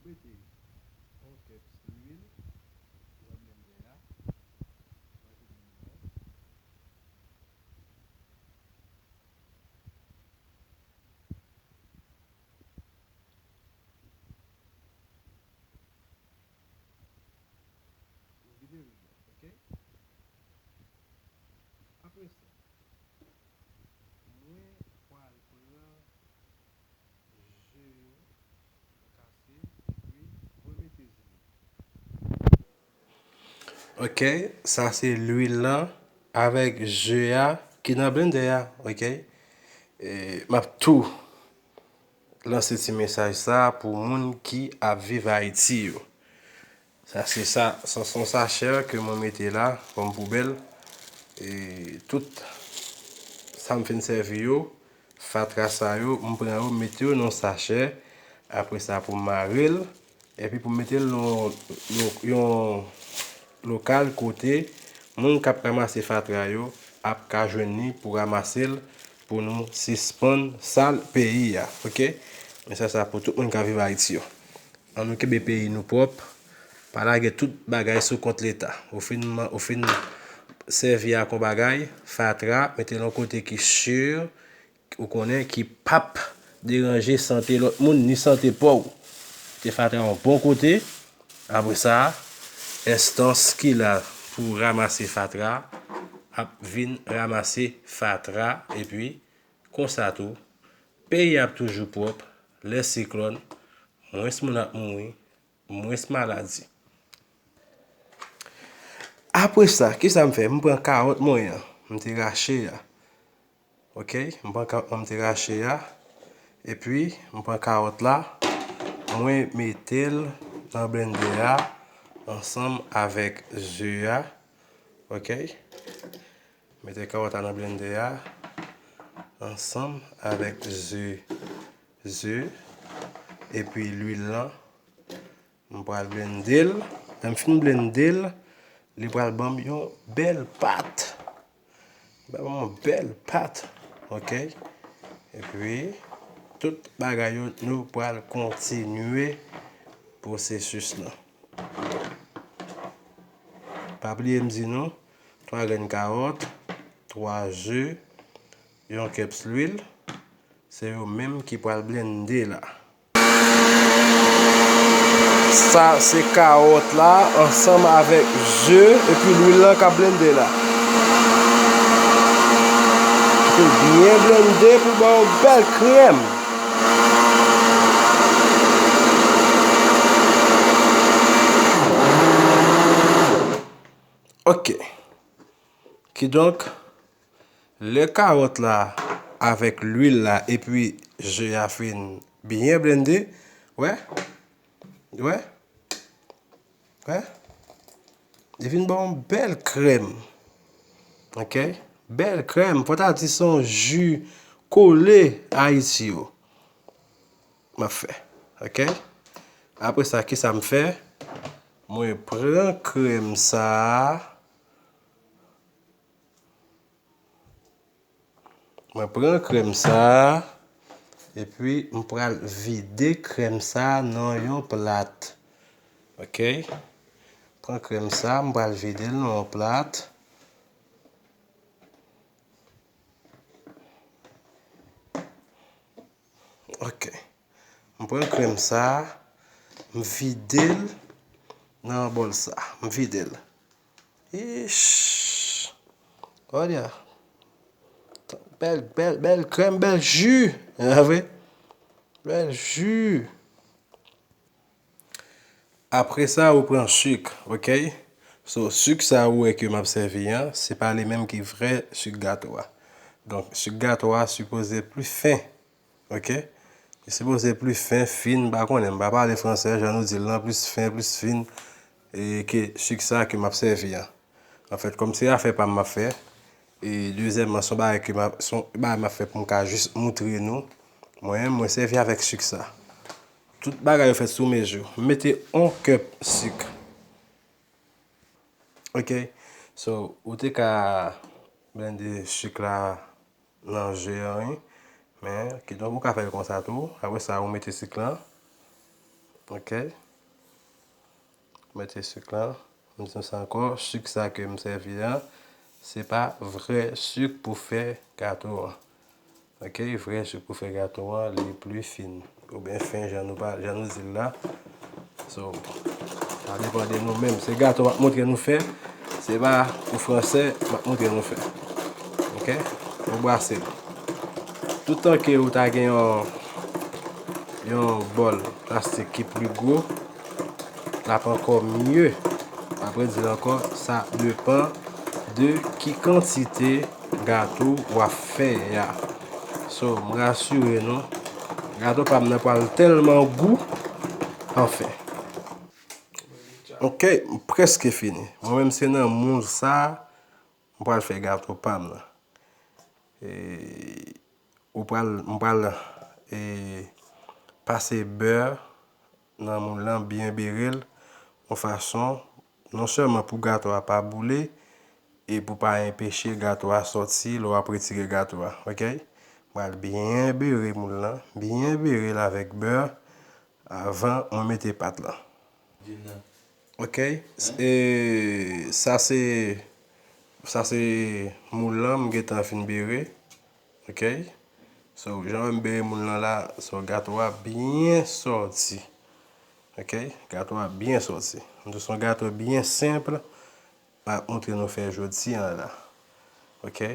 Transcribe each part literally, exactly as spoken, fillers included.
Mete yon kèps lwil nan blendè a. Mete lwil la. Vide lwil la, ok? Apre sa, mwen pral pran je yo, mwen kase, epi mwen mete je yo. Ok, sa se lwil lan avèk je a ki nan blendè a, ok? E, m ap tou lanse ti mesaj sa pou moun ki ap viv Ayiti yo. Sa se sa, sa se yon sachè ke mwen mete la kòm poubèl. E tout sa m fin sèvi yo, fatra sa yo, m pran yo, m mete yo nan yon sachè. Apre sa, pou m mare l, epi pou m mete l nan yon, yon lokal kote moun k ap ranmase fatra yo ap ka jwenn li pou ranmase l, pou nou sispann sal peyi a, ok? Mesaj sa pou tout moun k ap viv Ayiti yo. Ann nou kenbe peyi nou pwòp, pa lage tout bagay sou kont Leta. Ou fin, ou fin sèvi ak yon bagay, fatra, mete l yon kote ki si, ou konnen, ki p ap deranje sante lòt moun, ni sante pa w. Mete fatra yon bon kote, apre sa, enstans ki la pou ranmase fatra ap vin ranmase fatra, epi konsa tou, peyi a ap toujou pwòp, lè siklòn, mwens moun ap mouri, mwens maladi. Apre sa, kisa m fè? M pran kawòt mwen an, m te rache a. Ok, m pran kawòt mwen m te rache a. Epi, m pran kawòt la, mwen mete l nan blendè a ansanm avèk ze a. Ok? Mete kawòt la nan blendè a ansanm avèk ze, ze, epi lwil lan. M pral blende l. Lè m fin blende l, li pral ban m yon bèl pat. Li pral ban m yon bèl pat. Ok? Epi, tout bagay yo, nou pral kontinye pwosesis lan. Pa bliye m di nou, twa grenn kawòt, twa ze, yon kèps lwil, se yo menm ki pral blende la. Sa se kawòt la ansanm avèk ze epi lwil lan k ap blende la. Kite l byen blende pou l ba w bèl krèm. Ok. Kidonk, lè kawòt la avèk lwil la epi ze a fin byen blende, wè, wè, wè, li vin ba w yon bèl krèm. Ok? Bèl krèm, fò ta di se yon ji kole Ayiti yo m ap fè. Ok? Apre sa, kisa m fè? Mwen pran krèm sa a. Mwen pran krèm sa a, epi m pral vide krèm sa a nan yon plat. Ok? Pran krèm sa a, m pral vide l nan yon plat. Ok. M pran krèm sa a, m vide l nan bòl sa. M vide l. Ish. Olha. Bèl, bèl, bèl krèm, bèl ji. N a vre? Bèl ji. Apre sa, ou pran sik, ok? So, sik sa ou wè ke m ap sèvi an, se pa li menm ki vrè sik gato a. Donk, sik gato a sipoze pli fen, ok? Li sipoze pli fen, fin, m pa konnen, m pa pale fransè, jan nou di l lan, plis fen, plis fin, e, ke sik sa ke m ap sèvi an. Anfèt, kòm se afè pa m m ap fè, e dezyèmman, se yon bagay ke m ap, se yon bagay m ap fè pou m ka jis moutre nou. Mwen, mwen sèvi avèk sik sa. Tout bagay yo fèt sou mezi. M mete yon kèp sik. Ok. So, ou te ka blende sik la nan je an, wi. Men, kidonk, ou ka fè l konsa tou. Apre sa, ou mete sik lan. Ok. Mete sik la. M di nou sa ankò, sik sa ke m sèvi a, se pa vrè sik pou fè gato an. Ok, vrè sik pou fè gato an, li pli fin. Oubyen fen, jan nou pa, jan nou di l la. So, sa depann de nou menm. Se gato m ap montre nou fè. Se pa pou fransè m ap montre nou fè. Ok? Ou brase l. Toutan ke ou ta gen yon, yon bòl plastik ki pli gwo, l ap ankò mye. Apre di l ankò, sa depann de ki kantite gato w ap fè a. So, m rasire nou, gato pa m nan pral tèlman gou, anfen. Ok, m prèske fini. Mwen menm se nan moul sa, m pral fè gato pa m nan. E, ou pral, m pral, e, pase bè nan moul lan, byen bere l, yon fason, non sèlman pou gato a pa boule, e pou pa enpeche gato a sòti lè w ap retire gato a, ok? M pral byen bere moul lan, byen bere l avèk bè avan mwen mete pat lan. Ok, e, sa se, sa se moul lan m gentan fin bere. Ok? So, jan m bere moul lan la, so, gato a byen sòti. Ok? Gato a byen sòti. M di se yon gato byen senp, m ap montre nou fè jodi a la. Ok?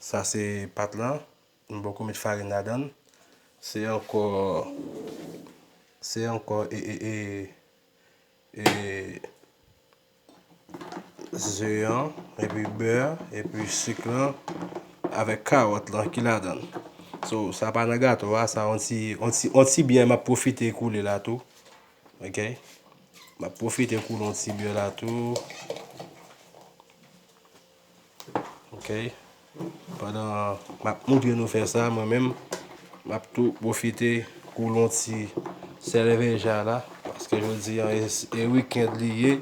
Sa se pat lan. M poko met farin ladan l. Se ankò, se ankò, e, e, e, e, ze an, epi bè, epi sik lan, avèk kawòt lan ki ladan l. So, sa pa nan gato a, sa yon ti, yon ti, yon ti bè m ap pwofite koule la tou. Ok? M ap pwofite koule yon ti bè la tou. Ok? Pandan m ap montre nou fè sa, mwen menm, m ap tou pwofite koule yon ti sèlveja la, paske jodi a, e, e weekend li ye.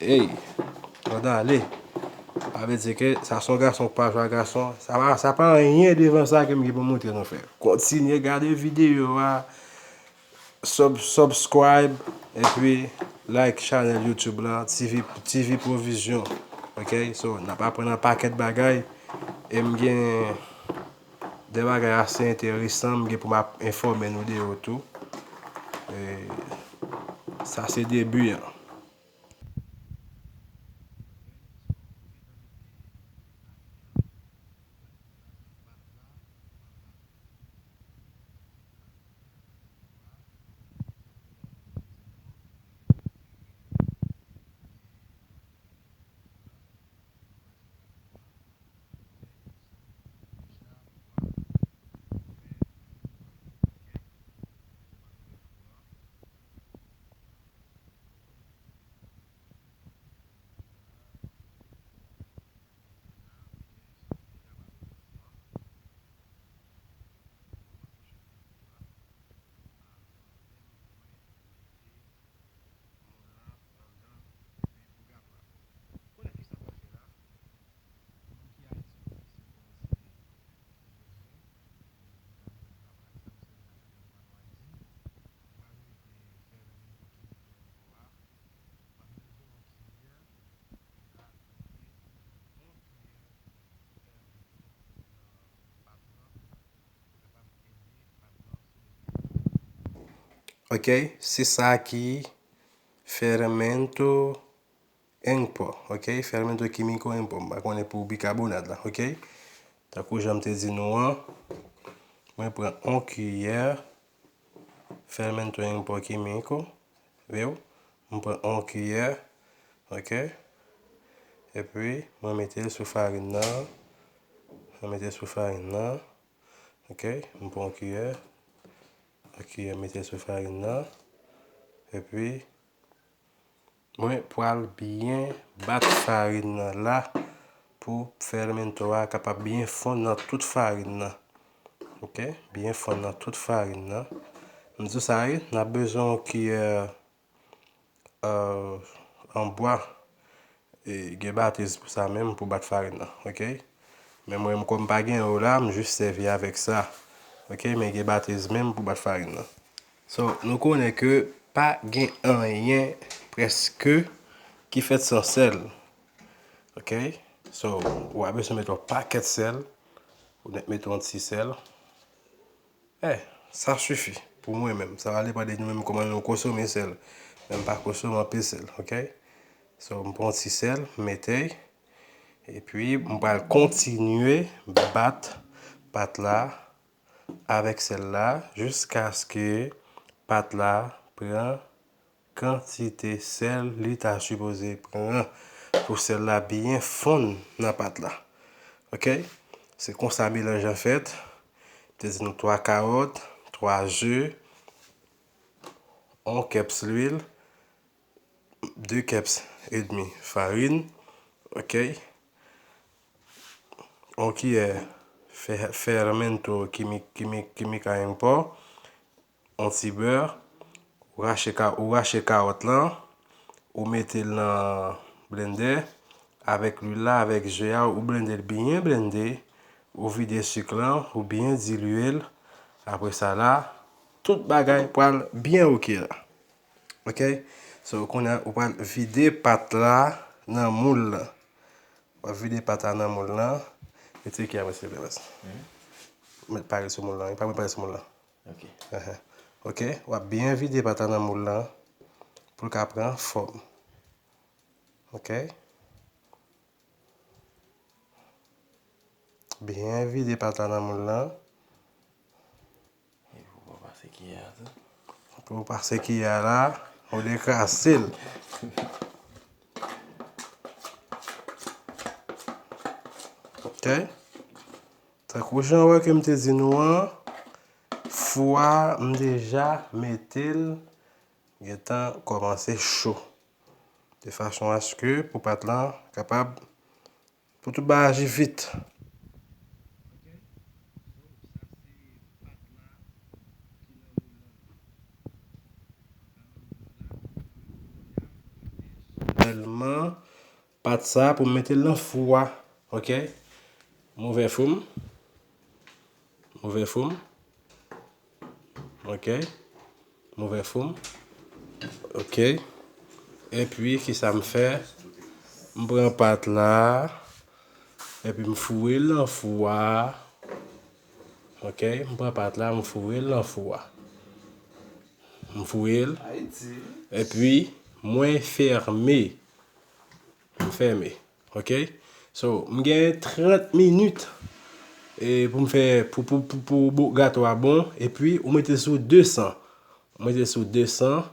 Ey, ann ale. Sa vle di ke sa se yon gason k pa jwe a gason. Sa pa, sa pa anyen devan sa ke m gen pou montre nou fè. Kontinye gade videyo a. Sub-, subscribe, epi like chanèl YouTube la, T V, T V Provision. Ok? So, n ap aprann yon pakèt bagay. E m gen de bagay ase enteresan, m gen pou m ap enfòme nou de yo tou. E sa se debi an. Ok, se sa ki fermento en po, ok? Fermento químico en po. M pa konnen pou bikabonat la, ok? Tankou jan m te di nou an, mwen pran yon kiyè fermento en po químico, vre w? M pran yon kiyè, ok? Epi, mwen mete l sou farin nan. Mwen mete l sou farin nan. Ok? M pran yon kiyè. Yon kiyè, mete l sou farin nan. Epi, mwen pral byen bat farin nan la pou fermento a kapab byen fonn nan tout farin nan. Ok? Byen fonn nan tout farin nan. M di w sa wi, n ap bezwen yon kiyè, euh, an bwa, e, gen batèz pou sa menm, pou bat farin nan, ok? Men mwen, kòm m pa gen yo la, m jis sèvi avèk sa, ok? Men gen batèz menm pou bat farin nan. So, nou konnen ke pa gen anyen prèske ki fèt san sèl. Ok? So, w ap bezwen met yon pakèt sèl, ou met, met yon ti sèl. Eh, sa sifi pou mwen menm. Sa va depann de nou menm kòman nou konsome sèl. Men m pa konsome anpil sèl, ok? So, m pran yon ti sèl, m mete, epi m pral kontinye bat pat la avèk sèl la jiskaske pat la pran kantite sèl li ta sipoze pran pou sèl la byen fonn nan pat la. Ok? Se konsa melanj lan fèt. Te di nou twa kawòt, twa ze, yon kèps lwil, de kèps edmi farin, ok? Yon kiyè fè-, fermento kimi-, kimi-, kimika en po, yon ti bè, ou rache ka-, ou rache kawòt lan, ou mete l nan blendè, avèk lwil la, avèk ze a, ou blende l byen blende, ou vide sik lan, ou byen dilye l. Apre sa la, tout bagay pral byen ok la. Ok? So, kounye a, ou pral vide pat la nan moul lan. W ap vide pat la nan moul lan. Retire kiyè a mwen, silvouplè, baz. Mwen pare sou moul lan. Wi, pa mwen pare sou moul lan. Ok. Ahan. Ok? W ap byen vide pat la nan moul lan pou l ka pran fòm. Ok? Byen vide pat la nan moul lan. Epi w pase kiyè a tou. Pou w pase kiyè a la, ou dekrase l. Ok? Tankou jan w wè ke m te di nou an, fou a, m deja mete l gentan kòmanse cho. De fason aske pou pat lan kapab, pou tout bagay aji vit. Sèlman pat sa pou m mete l nan fou a. Ok? M ouvè fou m. M ouvè fou m. Ok. M ouvè fou m. Ok. Epi, kisa m fè? M pran pat la. Epi, m foure l nan fou a. Ok. M pran pat la, m foure l nan fou a. M foure l. Epi, mwen fèmen. M fèmen. Ok? So, m gen trant minit, e, pou m fè, pou, pou, pou, pou bo-, gato a bon. Epi, ou mete sou de san. Ou mete sou de san.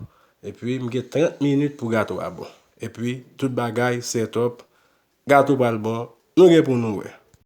Epi, m gen trant minit pou gato a bon. Epi, tout bagay set up. Gato pral bon. Nou gen pou nou wè.